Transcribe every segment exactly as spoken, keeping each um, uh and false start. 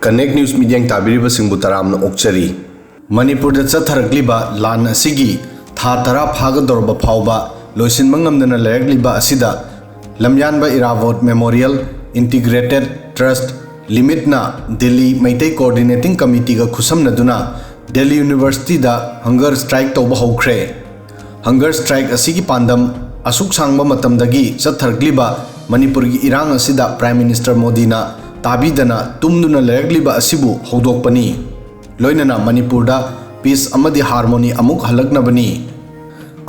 Connect News ꯃꯤꯠꯌꯦꯡ ꯇꯥꯕꯤꯔꯤꯕꯁꯤꯡꯕꯨ ꯇꯔꯥꯝꯅ ꯑꯣꯛꯆꯔꯤ꯫ ꯃꯅꯤꯄꯨꯔꯗ ꯆꯠꯊꯔꯛꯂꯤꯕ ꯂꯥꯟ ꯑꯁꯤꯒꯤ ꯊꯥ ꯇꯔꯥ ꯐꯥꯒꯗꯧꯔꯕ ꯐꯥꯎꯕ ꯂꯣꯏꯁꯤꯟꯕ ꯉꯝꯗꯅ ꯂꯩꯔꯛꯂꯤꯕ ꯑꯁꯤꯗ ꯂꯝꯌꯥꯟꯕ ꯏꯔꯥꯕꯣꯠ ꯃꯦꯃꯣꯔꯤꯌꯦꯜ ꯏꯟꯇꯤꯒ꯭ꯔꯦꯇꯦꯠ ꯇ꯭ꯔꯁꯠ ꯂꯤꯃꯤꯠꯅ ꯗꯤꯜꯂꯤ ꯃꯩꯇꯩ ꯀꯣꯑꯣꯔꯗꯤꯅꯦꯇꯤꯡ ꯀꯃꯤꯇꯤꯒ ꯈꯨꯠꯁꯝꯅꯗꯨꯅ ꯗꯤꯜꯂꯤ ꯌꯨꯅꯤꯚꯔꯁꯤꯇꯤꯗ ꯍꯪꯒꯔ ꯁ꯭ꯇ꯭ꯔꯥꯏꯛ ꯇꯧꯕ ꯍꯧꯈ꯭ꯔꯦ꯫ ꯍꯪꯒꯔ ꯁ꯭ꯇ꯭ꯔꯥꯏꯛ ꯑꯁꯤꯒꯤ ꯄꯥꯟꯗꯝ ꯑꯁꯨꯛ ꯁꯥꯡꯕ ꯃꯇꯝꯗꯒꯤ ꯆꯠꯊꯔꯛꯂꯤꯕ ꯃꯅꯤꯄꯨꯔꯒꯤ ꯏꯔꯥꯡ ꯑꯁꯤꯗ ꯄ꯭ꯔꯥꯏꯝ ꯃꯤꯅꯤꯁꯇꯔ ꯃꯣꯗꯤꯅ ꯇꯥꯕꯤꯗꯅ ꯇꯨꯝꯗꯨꯅ ꯂꯩꯔꯛꯂꯤꯕ ꯑꯁꯤꯕꯨ ꯍꯧꯗꯣꯛꯄꯅꯤ꯫ ꯂꯣꯏꯅꯅ ꯃꯅꯤꯄꯨꯔꯗ ꯄꯤꯁ ꯑꯃꯗꯤ ꯍꯥꯔꯃꯣꯅꯤ ꯑꯃꯨꯛ ꯍꯜꯂꯛꯅꯕꯅꯤ꯫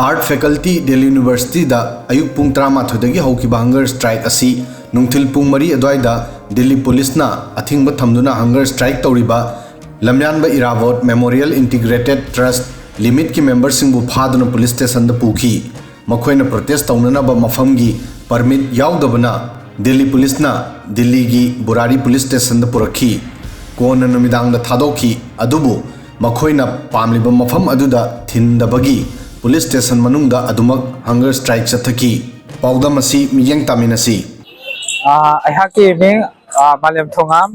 ꯑꯥꯔꯠ ꯐꯦꯀꯜꯇꯤ ꯗꯤꯜꯂꯤ ꯌꯨꯅꯤꯚꯔꯁꯤꯇꯤꯗ ꯑꯌꯨꯛ ꯄꯨꯡ ꯇꯔꯥꯃꯥꯊꯣꯏꯗꯒꯤ ꯍꯧꯈꯤꯕ ꯍꯪꯒꯔ ꯁ꯭ꯇ꯭ꯔꯥꯏꯛ ꯑꯁꯤ ꯅꯨꯡꯊꯤꯜ ꯄꯨꯡ ꯃꯔꯤ ꯑꯗꯨꯋꯥꯏꯗ ꯗꯤꯜꯂꯤ ꯄꯨꯂꯤꯁꯅ ꯑꯊꯤꯡꯕ ꯊꯝꯗꯨꯅ ꯍꯪꯒꯔ ꯁ꯭ꯇ꯭ꯔꯥꯏꯛ ꯇꯧꯔꯤꯕ ꯂꯝꯌꯥꯟꯕ ꯏꯔꯥꯕꯣꯠ ꯃꯦꯃꯣꯔꯤꯌꯦꯜ ꯏꯟꯇꯤꯒ꯭ꯔꯦꯇꯦꯠ ꯇ꯭ꯔꯁꯠ ꯂꯤꯃꯤꯠꯀꯤ ꯃꯦꯝꯕꯔꯁꯤꯡꯕꯨ ꯐꯥꯗꯨꯅ ꯄꯨꯂꯤꯁ ꯁ꯭ꯇꯦꯁꯟꯗ ꯄꯨꯈꯤ꯫ ꯃꯈꯣꯏꯅ ꯄ꯭ꯔꯣꯇꯦꯁ ꯇꯧꯅꯅꯕ ꯃꯐꯝꯒꯤ ꯄꯔꯃꯤꯠ ꯌꯥꯎꯗꯕꯅ ꯗꯤꯜꯂꯤ ꯄꯨꯂꯤꯁꯅ ꯗꯤꯜꯂꯤꯒꯤ ꯕꯨꯔꯥꯔꯤ ꯄꯨꯂꯤꯁ ꯁ꯭ꯇꯦꯁꯟꯗ ꯄꯨꯔꯛꯈꯤ꯫ ꯀꯣꯟꯅ ꯅꯨꯃꯤꯗꯥꯡꯗ ꯊꯥꯗꯣꯛꯈꯤ꯫ ꯑꯗꯨꯕꯨ ꯃꯈꯣꯏꯅ ꯄꯥꯝꯂꯤꯕ ꯃꯐꯝ ꯑꯗꯨꯗ ꯊꯤꯟꯗꯕꯒꯤ ꯄꯨꯂꯤꯁ ꯁ꯭ꯇꯦꯁꯟ ꯃꯅꯨꯡꯗ ꯑꯗꯨꯃꯛ ꯍꯪꯒꯔ ꯁ꯭ꯇ꯭ꯔꯥꯏꯛ ꯆꯠꯊꯈꯤ꯫ ꯄꯥꯎꯗꯝ ꯑꯁꯤ ꯃꯤꯠꯌꯦꯡ ꯇꯥꯃꯤꯟꯅꯁꯤ꯫ ꯑꯥ, ꯑꯩꯍꯥꯛꯀꯤ ꯃꯤꯡ, ꯑꯥ, ꯃꯥꯂꯦꯝ ꯊꯣꯉꯥꯝ꯫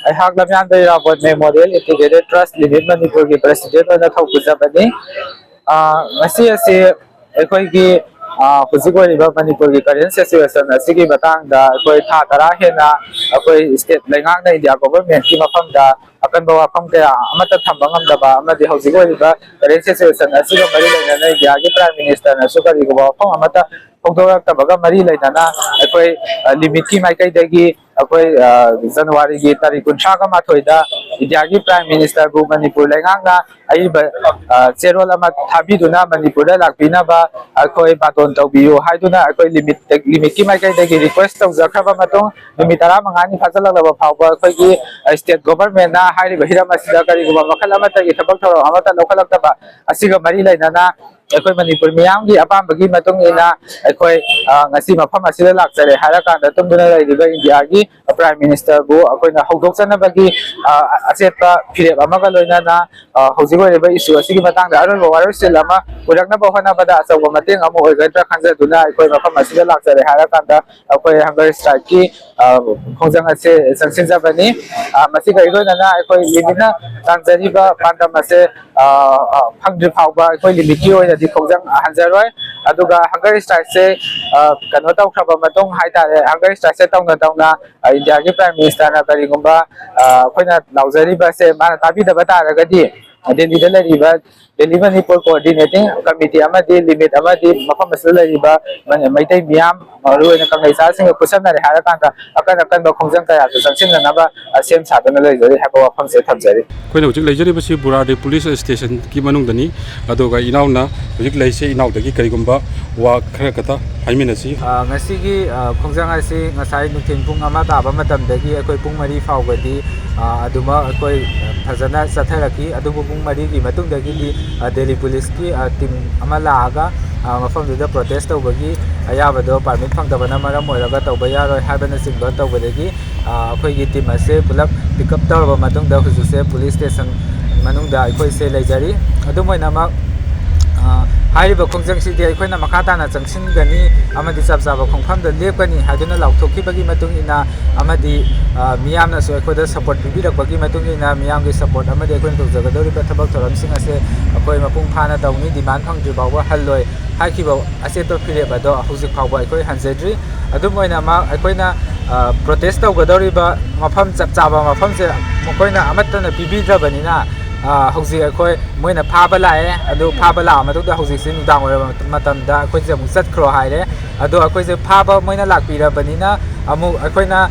ꯑꯩꯍꯥꯛ ꯂꯝꯌꯥꯟꯕ Irabot memorial integrated trust limit ꯃꯅꯤꯄꯨꯔꯒꯤ ꯄ꯭ꯔꯦꯁꯤꯗꯦꯟꯠ ꯑꯣꯏꯅ ꯊꯧ ꯄꯨꯖꯕꯅꯤ꯫ ꯑꯥ, ꯉꯁꯤ ꯑꯁꯤ ꯑꯩꯈꯣꯏꯒꯤ, ꯑꯥ, ꯍꯧꯖꯤꯛ ꯑꯣꯏꯔꯤꯕ ꯃꯅꯤꯄꯨꯔꯒꯤ ꯀꯔꯦꯟ ꯁꯤꯆꯨꯋꯦꯁꯟ ꯑꯁꯤꯒꯤ ꯃꯇꯥꯡꯗ ꯑꯩꯈꯣꯏ ꯊꯥ ꯇꯔꯥ ꯍꯦꯟꯅ ꯑꯩꯈꯣꯏ ꯁ꯭ꯇꯦꯠ ꯂꯩꯉꯥꯛꯅ ꯏꯟꯗꯤꯌꯥ ꯒꯣꯚꯔꯟꯃꯦꯟꯠꯀꯤ ꯃꯐꯝꯗ ꯑꯀꯟꯕ ꯋꯥꯐꯝ ꯀꯌꯥ ꯑꯃꯠꯇ ꯊꯝꯕ ꯉꯝꯗꯕ ꯑꯃꯗꯤ ꯍꯧꯖꯤꯛ ꯑꯣꯏꯔꯤꯕ ꯀꯔꯦꯟ ꯁꯤꯆꯨꯋꯦꯁꯟ ꯑꯁꯤꯒ ꯃꯔꯤ ꯂꯩꯅꯅ ꯏꯟꯗꯤꯌꯥꯒꯤ ꯄ꯭ꯔꯥꯏꯝ ꯃꯤꯅꯤꯁꯇꯔꯅꯁꯨ ꯀꯔꯤꯒꯨꯝꯕ ꯋꯥꯐꯝ ꯑꯃꯠꯇ ꯐꯣꯡꯗꯣꯔꯛꯇꯕꯒ ꯃꯔꯤ ꯂꯩꯅꯅ ꯑꯩꯈꯣꯏ, ꯑ, ꯂꯤꯃꯤꯠꯀꯤ ꯃꯥꯏꯀꯩꯗꯒꯤ ꯑꯩꯈꯣꯏ, ꯑ, ꯖꯅꯋꯥꯔꯤꯒꯤ ꯇꯥꯔꯤꯛ ꯀꯨꯟꯊ꯭ꯔꯥꯒ ꯃꯥꯊꯣꯏꯗ ꯏꯟꯗꯤꯌꯥꯒꯤ ꯄ꯭ꯔꯥꯏꯝ ꯃꯤꯅꯤꯁꯇꯔꯕꯨ ꯃꯅꯤꯄꯨꯔ ꯂꯩꯉꯥꯛꯅ ꯑꯏꯕ, ꯑ, ꯆꯦꯔꯣꯜ ꯑꯃ ꯊꯥꯕꯤꯗꯨꯅ ꯃꯅꯤꯄꯨꯔꯗ ꯂꯥꯛꯄꯤꯅꯕ ꯑꯩꯈꯣꯏ ꯕꯥꯇꯣꯟ ꯇꯧꯕꯤꯌꯨ ꯍꯥꯏꯗꯨꯅ ꯑꯩꯈꯣꯏ ꯂꯤꯃꯤꯠ, ꯂꯤꯃꯤꯠꯀꯤ ꯃꯥꯏꯀꯩꯗꯒꯤ ꯔꯤꯀ꯭ꯋꯦꯁ ꯇꯧꯖꯈ꯭ꯔꯕ ꯃꯇꯨꯡ ꯅꯨꯃꯤꯠ ꯇꯔꯥꯃꯉꯥꯅꯤ ꯐꯥꯖꯤꯜꯂꯛꯂꯕ ꯐꯥꯎꯕ ꯑꯩꯈꯣꯏꯒꯤ, ꯑ, ꯁ꯭ꯇꯦꯠ ꯒꯣꯚꯔꯟꯃꯦꯟꯠꯅ ꯍꯥꯏꯔꯤꯕ ꯍꯤꯔꯝ ꯑꯁꯤꯗ ꯀꯔꯤꯒꯨꯝꯕ ꯃꯈꯜ ꯑꯃꯠꯇꯒꯤ ꯊꯕꯛ ꯊꯧꯔꯝ ꯑꯃꯠꯇ ꯂꯧꯈꯠꯂꯛꯇꯕ ꯑꯁꯤꯒ ꯃꯔꯤ ꯂꯩꯅꯅ ꯑꯩꯈꯣꯏ ꯃꯅꯤꯄꯨꯔ ꯃꯤꯌꯥꯝꯒꯤ ꯑꯄꯥꯝꯕꯒꯤ ꯃꯇꯨꯡ ꯏꯟꯅ ꯑꯩꯈꯣꯏ, ꯑ, ꯉꯁꯤ ꯃꯐꯝ ꯑꯁꯤꯗ ꯂꯥꯛꯆꯔꯦ ꯍꯥꯏꯔꯀꯥꯟꯗ ꯇꯨꯝꯗꯨꯅ ꯂꯩꯔꯤꯕ ꯏꯟꯗꯤꯌꯥꯒꯤ Prime Ministerꯕꯨ ꯑꯩꯈꯣꯏꯅ ꯍꯧꯗꯣꯛꯆꯅꯕꯒꯤ, ꯑ, ꯑꯆꯦꯠꯄ ꯐꯤꯔꯦꯞ ꯑꯃꯒ ꯂꯣꯏꯅꯅ, ꯑ, ꯍꯧꯖꯤꯛ ꯑꯣꯏꯔꯤꯕ issue ꯑꯁꯤꯒꯤ ꯃꯇꯥꯡꯗ ꯑꯔꯣꯏꯕ ꯋꯥꯔꯣꯏꯁꯤꯟ ꯑꯃ ꯄꯨꯔꯛꯅꯕ ꯍꯣꯠꯅꯕꯗ ꯑꯆꯧꯕ ꯃꯇꯦꯡ ꯑꯃ ꯑꯣꯏꯒꯗ꯭ꯔꯥ ꯈꯟꯖꯗꯨꯅ ꯑꯩꯈꯣꯏ ꯃꯐꯝ ꯑꯁꯤꯗ ꯂꯥꯛꯆꯔꯦ ꯍꯥꯏꯔꯀꯥꯟꯗ ꯑꯩꯈꯣꯏ hunger strikeꯀꯤ, ꯑ, ꯈꯣꯡꯖꯪ ꯑꯁꯦ ꯆꯪꯁꯤꯟꯖꯕꯅꯤ꯫ ꯑ, ꯃꯁꯤꯒ ꯂꯣꯏꯅꯅ ꯑꯩꯈꯣꯏ limitꯅ ꯇꯥꯟꯖꯔꯤꯕ ꯄꯥꯟꯗꯝ ꯑꯁꯦ, ꯑ, ꯑ, ꯐꯪꯗ꯭ꯔꯤ ꯐꯥꯎꯕ ꯑꯩꯈꯣꯏ limitꯀꯤ ꯑꯣꯏꯅꯗꯤ ꯈꯣꯡꯖꯪ ꯍꯟꯖꯔꯣꯏ꯫ ꯑꯗꯨꯒ hunger strikeꯁꯦ, ꯑ, ꯀꯩꯅꯣ ꯇꯧꯈ꯭ꯔꯕ ꯃꯇꯨꯡ ꯍꯥꯏꯇꯥꯔꯦ, hunger strikeꯁꯦ ꯇꯧꯅ ꯇꯧꯅ, ꯑ, ꯏꯟꯗꯤꯌꯥꯒꯤ Prime Ministerꯅ ꯀꯔꯤꯒꯨꯝꯕ, ꯑ, ꯑꯩꯈꯣꯏꯅ ꯂꯥꯎꯖꯔꯤꯕꯁꯦ ꯃꯥꯅ ꯇꯥꯕꯤꯗꯕ ꯇꯥꯔꯒꯗꯤ, ꯗꯦꯜꯂꯤꯗ ꯂꯩꯔꯤꯕ ꯗꯦꯜꯂꯤ ꯃꯅꯤꯄꯨꯔ Coordinating Committee ꯑꯃꯗꯤ limit ꯑꯃꯗꯤ ꯃꯐꯝ ꯑꯁꯤꯗ ꯂꯩꯔꯤꯕ ꯃ-, ꯃꯩꯇꯩ ꯃꯤꯌꯥꯝ, ꯃꯔꯨꯑꯣꯏꯅ ꯀꯪꯂꯩꯆꯥꯁꯤꯡꯒ ꯈꯨꯠꯁꯝꯅꯔꯦ ꯍꯥꯏꯔꯀꯥꯟꯗ ꯑꯀꯟ ꯑꯀꯟꯕ ꯈꯣꯡꯖꯪ ꯀꯌꯥꯁꯨ ꯆꯪꯁꯤꯟꯅꯅꯕ, ꯑ, ꯁꯦꯝ ꯁꯥꯗꯨꯅ ꯂꯩꯖꯔꯤ ꯍꯥꯏꯕ ꯋꯥꯐꯝꯁꯦ ꯊꯝꯖꯔꯤ꯫ ꯑꯩꯈꯣꯏꯅ ꯍꯧꯖꯤꯛ ꯂꯩꯖꯔꯤꯕꯁꯤ ꯕꯨꯔꯥꯗꯤ ꯄꯨꯂꯤꯁ ꯁ꯭ꯇꯦꯁꯟꯒꯤ ꯃꯅꯨꯡꯗꯅꯤ꯫ ꯑꯗꯨꯒ ꯏꯅꯥꯎꯅ ꯍꯧꯖꯤꯛ ꯂꯩꯁꯦ, ꯏꯅꯥꯎꯗꯒꯤ ꯀꯔꯤꯒꯨꯝꯕ ꯋꯥ ꯈꯔ ꯈꯛꯇ ꯍꯥꯏꯃꯤꯟꯅꯁꯤ꯫ ꯑ, ꯉꯁꯤꯒꯤ, ꯑ, ꯈꯣꯡꯖꯪ ꯑꯁꯤ ꯉꯁꯥꯏ ꯅꯨꯡꯊꯤꯜ ꯄꯨꯡ ꯑꯃ ꯇꯥꯕ ꯃꯇꯝꯗꯒꯤ ꯑꯩꯈꯣꯏ ꯄꯨꯡ ꯃꯔꯤ ꯐꯥꯎꯕꯗꯤ, ꯑ, ꯑꯗꯨꯃꯛ ꯑꯩꯈꯣꯏ, ꯑ, ꯐꯖꯅ ꯆꯠꯊꯔꯛꯈꯤ꯫ ꯑꯗꯨꯕꯨ ꯄꯨꯡ ꯃꯔꯤꯒꯤ ꯃꯇꯨꯡꯗꯒꯤꯗꯤ, ꯑ, ꯗꯦꯜꯂꯤ ꯄꯨꯂꯤꯁꯀꯤ, ꯑ, team ꯑꯃ ꯂꯥꯛꯑꯒ, ꯑ, ꯃꯐꯝꯗꯨꯗ protest ꯇꯧꯕꯒꯤ ꯑꯌꯥꯕꯗꯣ permit ꯐꯪꯗꯕꯅ ꯃꯔꯝ ꯑꯣꯏꯔꯒ ꯇꯧꯕ ꯌꯥꯔꯣꯏ ꯍꯥꯏꯕꯅꯆꯤꯡꯕ ꯇꯧꯕꯗꯒꯤ, ꯑ, ꯑꯩꯈꯣꯏꯒꯤ team ꯑꯁꯦ ꯄꯨꯂꯞ pick up ꯇꯧꯔꯕ ꯃꯇꯨꯡꯗ ꯍꯧꯖꯤꯛꯁꯦ ꯄꯨꯂꯤꯁ ꯁ꯭ꯇꯦꯁꯟ ꯃꯅꯨꯡꯗ ꯑꯩꯈꯣꯏꯁꯦ ꯂꯩꯖꯔꯤ꯫ ꯑꯗꯨꯝ ꯑꯣꯏꯅꯃꯛ, ꯑ, ꯍꯥꯏꯔꯤꯕ ꯈꯣꯡꯖꯪꯁꯤꯗꯤ ꯑꯩꯈꯣꯏꯅ ꯃꯈꯥ ꯇꯥꯅ ꯆꯪꯁꯤꯟꯒꯅꯤ ꯑꯃꯗꯤ ꯆꯞ ꯆꯥꯕ ꯈꯣꯡꯐꯝꯗ ꯂꯦꯞꯀꯅꯤ ꯍꯥꯏꯗꯨꯅ ꯂꯥꯎꯊꯣꯛꯈꯤꯕꯒꯤ ꯃꯇꯨꯡ ꯏꯟꯅ ꯑꯃꯗꯤ, ꯑ, ꯃꯤꯌꯥꯝꯅꯁꯨ ꯑꯩꯈꯣꯏꯗ support ꯄꯤꯕꯤꯔꯛꯄꯒꯤ ꯃꯇꯨꯡ ꯏꯟꯅ ꯃꯤꯌꯥꯝꯒꯤ support ꯑꯃꯗꯤ ꯑꯩꯈꯣꯏꯅ ꯇꯧꯖꯒꯗꯧꯔꯤꯕ ꯊꯕꯛ ꯊꯧꯔꯝꯁꯤꯡ ꯑꯁꯦ ꯑꯩꯈꯣꯏ ꯃꯄꯨꯡ ꯐꯥꯅ ꯇꯧꯅꯤ, demand ꯐꯪꯗ꯭ꯔꯤ ꯐꯥꯎꯕ ꯍꯜꯂꯣꯏ ꯍꯥꯏꯈꯤꯕ ꯑꯆꯦꯠꯄ ꯐꯤꯔꯦꯞ ꯑꯗꯣ ꯍꯧꯖꯤꯛ ꯐꯥꯎꯕ ꯑꯩꯈꯣꯏ ꯍꯟꯖꯗ꯭ꯔꯤ꯫ ꯑꯗꯨꯝ ꯑꯣꯏꯅꯃꯛ ꯑꯩꯈꯣꯏꯅ, ꯑ, protest ꯇꯧꯒꯗꯧꯔꯤꯕ ꯃꯐꯝ, ꯆꯞ ꯆꯥꯕ ꯃꯐꯝꯁꯦ ꯃꯈꯣꯏꯅ ꯑꯃꯠꯇꯅ ꯄꯤꯕꯤꯗ꯭ꯔꯕꯅꯤꯅ, ꯑ, ꯍꯧꯖꯤꯛ ꯑꯩꯈꯣꯏ, ꯃꯣꯏꯅ ꯐꯥꯕ ꯂꯥꯛꯑꯦ, ꯑꯗꯨ ꯐꯥꯕ ꯂꯥꯛꯑ ꯃꯇꯨꯡꯗ ꯍꯧꯖꯤꯛꯁꯦ ꯅꯨꯡꯗꯥꯡ ꯑꯣꯏꯔꯕ ꯃꯇꯝꯗ ꯑꯩꯈꯣꯏꯁꯦ ꯑꯃꯨꯛ ꯆꯠꯈ꯭ꯔꯣ ꯍꯥꯏꯔꯦ꯫ ꯑꯗꯣ ꯑꯩꯈꯣꯏꯁꯦ ꯐꯥꯕ ꯃꯣꯏꯅ ꯂꯥꯛꯄꯤꯔꯕꯅꯤꯅ ꯑꯃꯨꯛ ꯑꯩꯈꯣꯏꯅ,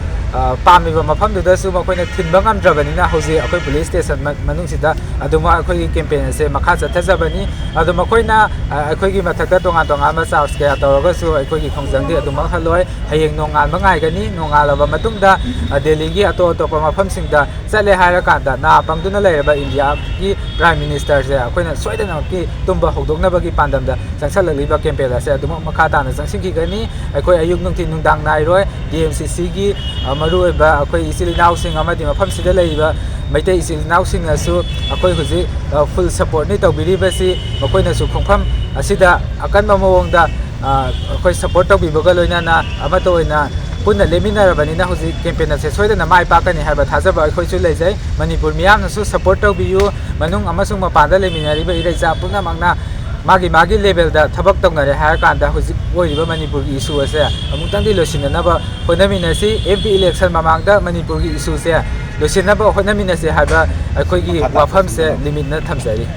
ꯄꯥꯝꯃꯤꯕ ꯃꯐꯝꯗꯨꯗꯁꯨ ꯃꯈꯣꯏꯅ ꯊꯤꯟꯕ ꯉꯝꯗ꯭ꯔꯕꯅꯤꯅ ꯍꯧꯖꯤꯛ ꯑꯩꯈꯣꯏ ꯄꯨꯂꯤꯁ ꯁ꯭ꯇꯦꯁꯟ ꯃꯅꯨꯡꯁꯤꯗ ꯑꯗꯨꯃꯛ ꯑꯩꯈꯣꯏꯒꯤ ꯀꯦꯝꯄꯦꯟ ꯑꯁꯦ ꯃꯈꯥ ꯆꯠꯊꯖꯕꯅꯤ꯫ ꯑꯗꯣ ꯃꯈꯣꯏꯅ ꯑꯩꯈꯣꯏꯒꯤ ꯃꯊꯛꯇ ꯇꯣꯉꯥꯟ ꯇꯣꯉꯥꯟꯕ ꯆꯥꯔꯖ ꯀꯌꯥ ꯇꯧꯔꯒꯁꯨ ꯑꯩꯈꯣꯏꯒꯤ ꯈꯣꯡꯖꯪꯗꯤ ꯑꯗꯨꯃꯛ ꯍꯜꯂꯣꯏ꯫ ꯍꯌꯦꯡ ꯅꯣꯡꯉꯥꯟꯕ ꯉꯥꯏꯒꯅꯤ꯫ ꯅꯣꯡꯉꯥꯜꯂꯕ ꯃꯇꯨꯡꯗ ꯗꯦꯜꯂꯤꯒꯤ ꯑꯇꯣꯞ ꯑꯇꯣꯞꯄ ꯃꯐꯝꯁꯤꯡꯗ ꯆꯠꯂꯦ ꯍꯥꯏꯔꯀꯥꯟꯗ ꯅꯥ ꯄꯪꯗꯨꯅ ꯂꯩꯔꯕ ꯏꯟꯗꯤꯌꯥꯒꯤ ꯄ꯭ꯔꯥꯏꯝ ꯃꯤꯅꯤꯁꯇꯔꯁꯦ ꯑꯩꯈꯣꯏꯅ ꯁꯣꯏꯗꯅꯃꯛꯀꯤ ꯇꯨꯝꯕ ꯍꯧꯗꯣꯛꯅꯕꯒꯤ ꯄꯥꯟꯗꯝꯗ ꯆꯪꯁꯜꯂꯛꯂꯤꯕ ꯀꯦꯝꯄꯦꯟ ꯑꯁꯦ ꯑꯗꯨꯃꯛ ꯃꯈꯥ ꯇꯥꯅ ꯆꯪꯁꯤꯟꯈꯤꯒꯅꯤ꯫ ꯑꯩꯈꯣꯏ ꯑꯌꯨꯛ ꯅꯨꯡꯊꯤꯟ ꯅꯨꯡꯗꯥꯡ ꯅꯥꯏꯔꯣꯏ꯫ ꯗꯤ ꯑꯦꯝ ꯁꯤ ꯁꯤꯒꯤ ꯃꯔꯨꯑꯣꯏꯕ ꯑꯩꯈꯣꯏ ꯏꯆꯤꯜ ꯏꯅꯥꯎꯁꯤꯡ ꯑꯃꯗꯤ ꯃꯐꯝꯁꯤꯗ ꯂꯩꯔꯤꯕ ꯃꯩꯇꯩ ꯏꯆꯤꯜ ꯏꯅꯥꯎꯁꯤꯡꯅꯁꯨ ꯑꯩꯈꯣꯏ ꯍꯧꯖꯤꯛ ꯐꯨꯜ ꯁꯄꯣꯔꯠꯅꯤ ꯇꯧꯕꯤꯔꯤꯕꯁꯤ꯫ ꯃꯈꯣꯏꯅꯁꯨ ꯈꯣꯡꯐꯝ ꯑꯁꯤꯗ ꯑꯀꯟꯕ ꯃꯑꯣꯡꯗ ꯑꯩꯈꯣꯏ ꯁꯄꯣꯔꯠ ꯇꯧꯕꯤꯕꯒ ꯂꯣꯏꯅꯅ ꯑꯃꯠꯇ ꯑꯣꯏꯅ ꯄꯨꯟꯅ ꯂꯦꯞꯃꯤꯟꯅꯔꯕꯅꯤꯅ ꯍꯧꯖꯤꯛ ꯀꯦꯝꯄꯦꯟ ꯑꯁꯦ ꯁꯣꯏꯗꯅ ꯃꯥꯏ ꯄꯥꯛꯀꯅꯤ ꯍꯥꯏꯕ ꯊꯥꯖꯕ ꯑꯩꯈꯣꯏꯁꯨ ꯂꯩꯖꯩ꯫ ꯃꯅꯤꯄꯨꯔ ꯃꯤꯌꯥꯝꯅꯁꯨ ꯁꯄꯣꯔꯠ ꯇꯧꯕꯤꯌꯨ꯫ ꯃꯅꯨꯡ ꯑꯃꯁꯨꯡ ꯃꯄꯥꯟꯗ ꯂꯩꯃꯤꯟꯅꯔꯤꯕ ꯏꯔꯩꯆꯥ ꯄꯨꯝꯅꯃꯛꯅ ꯃꯥꯒꯤ ꯃꯥꯒꯤ ꯂꯦꯚꯦꯜꯗ ꯊꯕꯛ ꯇꯧꯅꯔꯦ ꯍꯥꯏꯔꯀꯥꯟꯗ ꯍꯧꯖꯤꯛ ꯑꯣꯏꯔꯤꯕ ꯃꯅꯤꯄꯨꯔꯒꯤ ꯏꯁꯨ ꯑꯁꯦ ꯑꯃꯨꯛꯇꯪꯗꯤ ꯂꯣꯏꯁꯤꯟꯅꯅꯕ ꯍꯣꯠꯅꯃꯤꯟꯅꯁꯤ꯫ ꯑꯦꯝ ꯄꯤ ꯏꯂꯦꯛꯁꯟ ꯃꯃꯥꯡꯗ ꯃꯅꯤꯄꯨꯔꯒꯤ ꯏꯁꯨꯁꯦ ꯂꯣꯏꯁꯤꯟꯅꯕ ꯍꯣꯠꯅꯃꯤꯟꯅꯁꯤ ꯍꯥꯏꯕ ꯑꯩꯈꯣꯏꯒꯤ ꯋꯥꯐꯝꯁꯦ ꯂꯤꯃꯤꯠꯅ ꯊꯝꯖꯔꯤ꯫